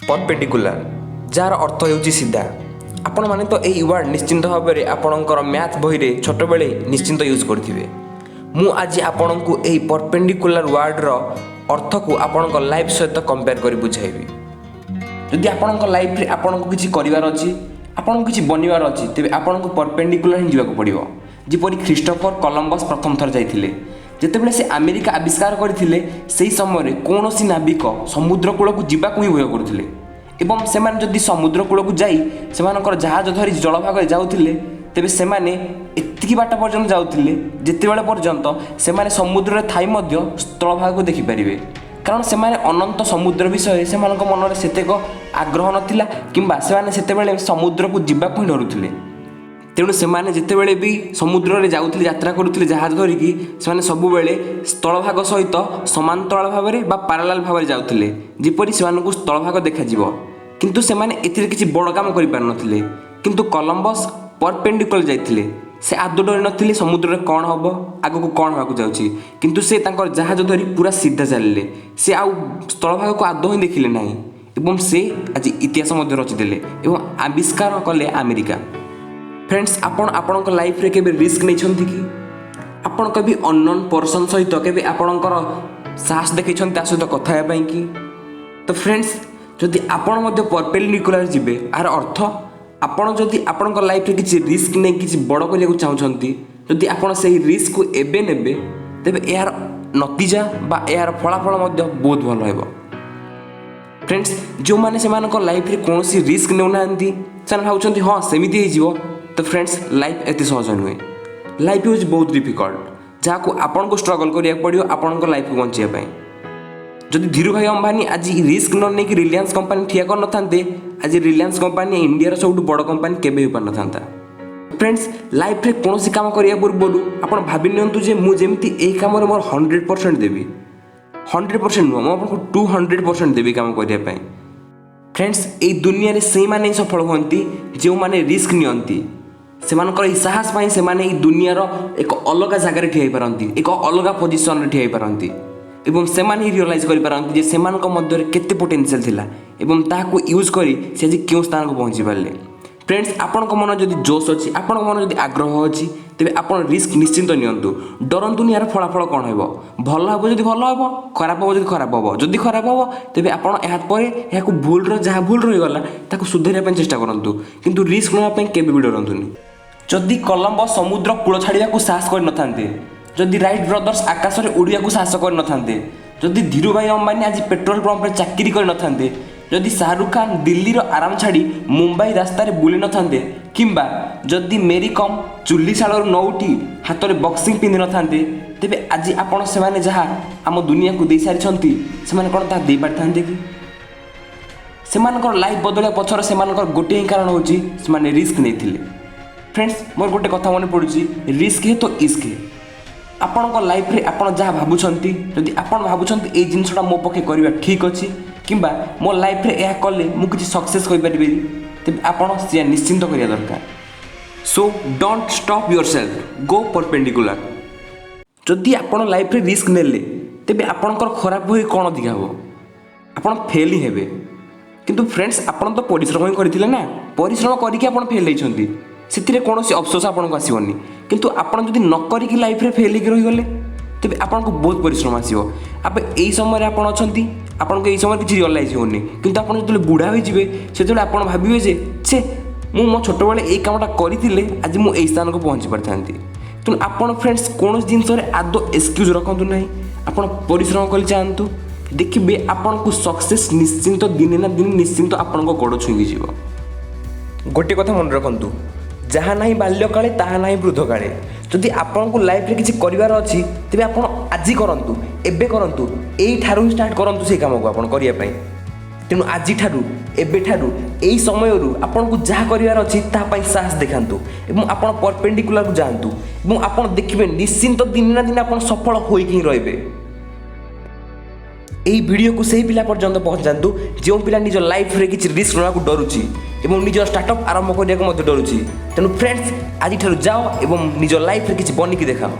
Perpendicular, ଯାହାର ଅର୍ଥ ହେଉଛି ସିଧା। ଆପଣମାନେ ତ ଏହି ୱାର୍ଡ଼ ନିଶ୍ଚିନ୍ତ ଭାବରେ ଆପଣଙ୍କର ମ୍ୟାଥ୍ ବହିରେ ଛୋଟବେଳେ ନିଶ୍ଚିନ୍ତ ୟୁଜ୍ କରିଥିବେ। ମୁଁ ଆଜି ଆପଣଙ୍କୁ ଏହି ପରପେଣ୍ଡିକୁଲାର ୱାର୍ଡ଼ର ଅର୍ଥକୁ ଆପଣଙ୍କ ଲାଇଫ୍ ସହିତ କମ୍ପେୟାର କରି ବୁଝାଇବି। ଯଦି ଆପଣଙ୍କ ଲାଇଫ୍ରେ ଆପଣଙ୍କୁ କିଛି କରିବାର ଅଛି, ଆପଣଙ୍କୁ କିଛି ବନିବାର ଅଛି, ତେବେ ଆପଣଙ୍କୁ ପରପେଣ୍ଡିକୁଲାର ହିଁ ଯିବାକୁ ପଡ଼ିବ, ଯେପରି ଖ୍ରୀଷ୍ଟୋଫର କଲମ୍ବସ୍ ପ୍ରଥମ ଥର ଯାଇଥିଲେ। ଯେତେବେଳେ ସେ ଆମେରିକା ଆବିଷ୍କାର କରିଥିଲେ, ସେହି ସମୟରେ କୌଣସି ନାବିକ ସମୁଦ୍ର କୂଳକୁ ଯିବାକୁ ହିଁ ଭୟ କରୁଥିଲେ ଏବଂ ସେମାନେ ଯଦି ସମୁଦ୍ର କୂଳକୁ ଯାଇ ସେମାନଙ୍କର ଜାହାଜ ଧରି ଜଳଭାଗରେ ଯାଉଥିଲେ, ତେବେ ସେମାନେ ଏତିକି ବାଟ ପର୍ଯ୍ୟନ୍ତ ଯାଉଥିଲେ, ଯେତେବେଳେ ପର୍ଯ୍ୟନ୍ତ ସେମାନେ ସମୁଦ୍ରରେ ଥାଇ ମଧ୍ୟ ସ୍ଥଳଭାଗକୁ ଦେଖିପାରିବେ। କାରଣ ସେମାନେ ଅନନ୍ତ ସମୁଦ୍ର ବିଷୟରେ ସେମାନଙ୍କ ମନରେ ସେତେକ ଆଗ୍ରହ ନଥିଲା କିମ୍ବା ସେମାନେ ସେତେବେଳେ ସମୁଦ୍ରକୁ ଯିବାକୁ ହିଁ ଡରୁଥିଲେ। ତେଣୁ ସେମାନେ ଯେତେବେଳେ ବି ସମୁଦ୍ରରେ ଯାଉଥିଲେ, ଯାତ୍ରା କରୁଥିଲେ ଜାହାଜ ଧରିକି, ସେମାନେ ସବୁବେଳେ ସ୍ଥଳଭାଗ ସହିତ ସମାନ୍ତରାଳ ଭାବରେ ବା ପାରାଲାଲ ଭାବରେ ଯାଉଥିଲେ, ଯେପରି ସେମାନଙ୍କୁ ସ୍ଥଳଭାଗ ଦେଖାଯିବ। କିନ୍ତୁ ସେମାନେ ଏଥିରେ କିଛି ବଡ଼ କାମ କରିପାରୁନଥିଲେ। କିନ୍ତୁ କଲମ୍ବସ୍ ପରପେଣ୍ଡିକୁଲାର ଯାଇଥିଲେ। ସେ ଆଦୌ ଡରି ନଥିଲେ ସମୁଦ୍ରରେ କ'ଣ ହେବ, ଆଗକୁ କ'ଣ ହେବାକୁ ଯାଉଛି। କିନ୍ତୁ ସେ ତାଙ୍କର ଜାହାଜ ଧରି ପୁରା ସିଧା ଚାଲିଲେ। ସେ ଆଉ ସ୍ଥଳଭାଗକୁ ଆଦୌ ହିଁ ଦେଖିଲେ ନାହିଁ ଏବଂ ସେ ଆଜି ଇତିହାସ ମଧ୍ୟ ରଚିଦେଲେ ଏବଂ ଆବିଷ୍କାର କଲେ ଆମେରିକା। ଫ୍ରେଣ୍ଡସ୍, ଆପଣ ଆପଣଙ୍କ ଲାଇଫ୍ରେ କେବେ ରିସ୍କ ନେଇଛନ୍ତି କି? ଆପଣ କେବେ ଅନନୋନ୍ ପର୍ସନ୍ ସହିତ କେବେ ଆପଣଙ୍କର ସାହସ ଦେଖେଇଛନ୍ତି ତା ସହିତ କଥା ହେବା ପାଇଁ କି? ତ ଫ୍ରେଣ୍ଡସ୍, ଯଦି ଆପଣ ମଧ୍ୟ ପରପେଣ୍ଡିକୁଲାର ଯିବେ, ଏହାର ଅର୍ଥ ଆପଣ ଯଦି ଆପଣଙ୍କ ଲାଇଫ୍ରେ କିଛି ରିସ୍କ ନେଇ କିଛି ବଡ଼ କରିବାକୁ ଚାହୁଁଛନ୍ତି, ଯଦି ଆପଣ ସେହି ରିସ୍କକୁ ଏବେ ନେବେ, ତେବେ ଏହାର ନତିଜା ବା ଏହାର ଫଳାଫଳ ମଧ୍ୟ ବହୁତ ଭଲ ହେବ। ଫ୍ରେଣ୍ଡସ୍, ଯେଉଁମାନେ ସେମାନଙ୍କ ଲାଇଫ୍ରେ କୌଣସି ରିସ୍କ ନେଉନାହାନ୍ତି, ସେମାନେ ଭାବୁଛନ୍ତି, ହଁ, ସେମିତି ହେଇଯିବ। ତ ଫ୍ରେଣ୍ଡସ୍, ଲାଇଫ୍ ଏତେ ସହଜ ନୁହେଁ। ଲାଇଫ୍ ହେଉଛି ବହୁତ ଡିଫିକଲ୍ଟ, ଯାହାକୁ ଆପଣଙ୍କୁ ଷ୍ଟ୍ରଗଲ୍ କରିବାକୁ ପଡ଼ିବ ଆପଣଙ୍କ ଲାଇଫ୍କୁ ବଞ୍ଚିବା ପାଇଁ। ଯଦି ଧୀରୁଭାଇ ଅମ୍ବାନୀ ଆଜି ରିସ୍କ ନ ନେଇକି ରିଲାଏନ୍ସ କମ୍ପାନୀ ଠିଆ କରିନଥାନ୍ତେ, ଆଜି ରିଲାଏନ୍ସ କମ୍ପାନୀ ଇଣ୍ଡିଆର ସବୁଠୁ ବଡ଼ କମ୍ପାନୀ କେବେ ହୋଇପାରିନଥାନ୍ତା। ଫ୍ରେଣ୍ଡସ୍, ଲାଇଫ୍ରେ କୌଣସି କାମ କରିବା ପୂର୍ବରୁ ଆପଣ ଭାବି ନିଅନ୍ତୁ ଯେ ମୁଁ ଯେମିତି ଏହି କାମରେ ମୋର 100% ଦେବି। 100% ନୁହଁ, ମୁଁ ଆପଣଙ୍କୁ 200% ଦେବି କାମ କରିବା ପାଇଁ। ଫ୍ରେଣ୍ଡସ୍, ଏଇ ଦୁନିଆରେ ସେଇମାନେ ହିଁ ସଫଳ ହୁଅନ୍ତି ଯେଉଁମାନେ ରିସ୍କ ନିଅନ୍ତି। ସେମାନଙ୍କର ଏହି ସାହସ ପାଇଁ ସେମାନେ ଏଇ ଦୁନିଆର ଏକ ଅଲଗା ଜାଗାରେ ଠିଆ ହୋଇପାରନ୍ତି, ଏକ ଅଲଗା ପୋଜିସନରେ ଠିଆ ହୋଇପାରନ୍ତି ଏବଂ ସେମାନେ ହିଁ ରିଅଲାଇଜ୍ କରିପାରନ୍ତି ଯେ ସେମାନଙ୍କ ମଧ୍ୟରେ କେତେ ପୋଟେନ୍ସିଆଲ୍ ଥିଲା ଏବଂ ତାହାକୁ ୟୁଜ୍ କରି ସେ ଆଜି କେଉଁ ସ୍ଥାନକୁ ପହଞ୍ଚି ପାରିଲେ। ଫ୍ରେଣ୍ଡସ୍, ଆପଣଙ୍କ ମନରେ ଯଦି ଜୋସ୍ ଅଛି, ଆପଣଙ୍କ ମନରେ ଯଦି ଆଗ୍ରହ ଅଛି, ତେବେ ଆପଣ ରିସ୍କ ନିଶ୍ଚିନ୍ତ ନିଅନ୍ତୁ। ଡରନ୍ତୁନି ଏହାର ଫଳାଫଳ କ'ଣ ହେବ। ଭଲ ହେବ ଯଦି ଭଲ ହେବ, ଖରାପ ହେବ ଯଦି ଖରାପ ହେବ। ଯଦି ଖରାପ ହେବ, ତେବେ ଆପଣ ଏହା ପରେ ଏହାକୁ ଭୁଲର ଯାହା ଭୁଲ ରହିଗଲା, ତାକୁ ସୁଧାରିବା ପାଇଁ ଚେଷ୍ଟା କରନ୍ତୁ। କିନ୍ତୁ ରିସ୍କ ନେବା ପାଇଁ କେବେ ବି ଡରନ୍ତୁନି। ଯଦି କଲମ୍ବସ ସମୁଦ୍ର କୂଳ ଛାଡ଼ିବାକୁ ସାହସ କରିନଥାନ୍ତେ, ଯଦି ରାଇଟ୍ ବ୍ରଦର୍ସ ଆକାଶରେ ଉଡ଼ିବାକୁ ସାହସ କରିନଥାନ୍ତେ, ଯଦି ଧୀରୁଭାଇ ଅମ୍ବାନୀ ଆଜି ପେଟ୍ରୋଲ ପମ୍ପରେ ଚାକିରି କରିନଥାନ୍ତେ, ଯଦି ଶାହରୁଖ ଖାନ ଦିଲ୍ଲୀର ଆରାମ ଛାଡ଼ି ମୁମ୍ବାଇ ରାସ୍ତାରେ ବୁଲି ନଥାନ୍ତେ କିମ୍ବା ଯଦି ମେରି କମ୍ ଚୁଲି ଶାଳରୁ ନ ଉଠି ହାତରେ ବକ୍ସିଂ ପିନ୍ଧିନଥାନ୍ତେ, ତେବେ ଆଜି ଆପଣ ସେମାନେ ଯାହା ଆମ ଦୁନିଆକୁ ଦେଇସାରିଛନ୍ତି, ସେମାନେ କ'ଣ ତାହା ଦେଇପାରିଥାନ୍ତେ କି? ସେମାନଙ୍କର ଲାଇଫ୍ ବଦଳିବା ପଛର ସେମାନଙ୍କର ଗୋଟିଏ ହିଁ କାରଣ ହେଉଛି, ସେମାନେ ରିସ୍କ ନେଇଥିଲେ। ଫ୍ରେଣ୍ଡସ୍, ମୋର ଗୋଟେ କଥା ମନେ ପଡ଼ୁଛି, "रिस्क है तो इश्क है।" ଆପଣଙ୍କ ଲାଇଫ୍ରେ ଆପଣ ଯାହା ଭାବୁଛନ୍ତି, ଯଦି ଆପଣ ଭାବୁଛନ୍ତି ଏଇ ଜିନିଷଟା ମୋ ପକ୍ଷେ କରିବା ଠିକ୍ ଅଛି କିମ୍ବା ମୋ ଲାଇଫ୍ରେ ଏହା କଲେ ମୁଁ କିଛି ସକ୍ସେସ୍ କରିପାରିବି, ତେବେ ଆପଣ ସେୟା ନିଶ୍ଚିନ୍ତ କରିବା ଦରକାର। So don't stop yourself, go perpendicular. ଯଦି ଆପଣ ଲାଇଫ୍ରେ ରିସ୍କ ନେଲେ, ତେବେ ଆପଣଙ୍କର ଖରାପ ହୋଇ କ'ଣ ଅଧିକା ହେବ? ଆପଣ ଫେଲ୍ ହିଁ ହେବେ। କିନ୍ତୁ ଫ୍ରେଣ୍ଡସ୍, ଆପଣ ତ ପରିଶ୍ରମ ହିଁ କରିଥିଲେ ନା? ପରିଶ୍ରମ କରିକି ଆପଣ ଫେଲ୍ ହେଇଛନ୍ତି, ସେଥିରେ କୌଣସି ଅଫସୋସ ଆପଣଙ୍କୁ ଆସିବନି। କିନ୍ତୁ ଆପଣ ଯଦି ନ କରିକି ଲାଇଫ୍ରେ ଫେଲ୍ ହେଇକି ରହିଗଲେ, ତେବେ ଆପଣଙ୍କୁ ବହୁତ ପରିଶ୍ରମ ଆସିବ। ଏବେ ଏଇ ସମୟରେ ଆପଣ ଅଛନ୍ତି, ଆପଣଙ୍କୁ ଏଇ ସମୟରେ କିଛି ରିଅଲାଇଜ୍ ହେଉନି। କିନ୍ତୁ ଆପଣ ଯେତେବେଳେ ବୁଢ଼ା ହୋଇଯିବେ, ସେତେବେଳେ ଆପଣ ଭାବିବେ ଯେ ଛେ, ମୁଁ ମୋ ଛୋଟବେଳେ ଏଇ କାମଟା କରିଥିଲେ ଆଜି ମୁଁ ଏଇ ସ୍ଥାନକୁ ପହଞ୍ଚି ପାରିଥାନ୍ତି। ତେଣୁ ଆପଣ ଫ୍ରେଣ୍ଡସ୍, କୌଣସି ଜିନିଷରେ ଆଦୌ ଏକ୍ସକ୍ୟୁଜ୍ ରଖନ୍ତୁ ନାହିଁ। ଆପଣ ପରିଶ୍ରମ କରି ଯାଆନ୍ତୁ, ଦେଖିବେ ଆପଣଙ୍କୁ ସକ୍ସେସ୍ ନିଶ୍ଚିନ୍ତ ଦିନେ ନା ଦିନେ ନିଶ୍ଚିନ୍ତ ଆପଣଙ୍କ ଗୋଡ଼ ଛୁଇଁକି ଯିବ। ଗୋଟିଏ କଥା ମନେ ରଖନ୍ତୁ, ଯାହା ନାହିଁ ବାଲ୍ୟକାଳେ, ତାହା ନାହିଁ ବୃଦ୍ଧକାଳେ। ଯଦି ଆପଣଙ୍କୁ ଲାଇଫ୍ରେ କିଛି କରିବାର ଅଛି, ତେବେ ଆପଣ ଆଜି କରନ୍ତୁ, ଏବେ କରନ୍ତୁ, ଏଇଠାରୁ ହିଁ ଷ୍ଟାର୍ଟ କରନ୍ତୁ ସେଇ କାମକୁ ଆପଣ କରିବା ପାଇଁ। ତେଣୁ ଆଜିଠାରୁ, ଏବେଠାରୁ, ଏଇ ସମୟରୁ ଆପଣଙ୍କୁ ଯାହା କରିବାର ଅଛି, ତାହା ପାଇଁ ସାହସ ଦେଖାନ୍ତୁ ଏବଂ ଆପଣ ପରପେଣ୍ଡିକୁଲାରକୁ ଯାଆନ୍ତୁ ଏବଂ ଆପଣ ଦେଖିବେ ନିଶ୍ଚିନ୍ତ ଦିନେ ନା ଦିନେ ଆପଣ ସଫଳ ହୋଇକି ହିଁ ରହିବେ। ଏହି ଭିଡ଼ିଓକୁ ସେହି ପିଲା ପର୍ଯ୍ୟନ୍ତ ପହଞ୍ଚାନ୍ତୁ, ଯେଉଁ ପିଲା ନିଜ ଲାଇଫ୍ରେ କିଛି ରିସ୍କ ନେବାକୁ ଡରୁଛି ଏବଂ ନିଜ ଷ୍ଟାର୍ଟଅପ୍ ଆରମ୍ଭ କରିବାକୁ ମଧ୍ୟ ଡରୁଛି। ତେଣୁ ଫ୍ରେଣ୍ଡସ୍, ଆଜିଠାରୁ ଯାଅ ଏବଂ ନିଜ ଲାଇଫ୍ରେ କିଛି ବନିକି ଦେଖାଅ।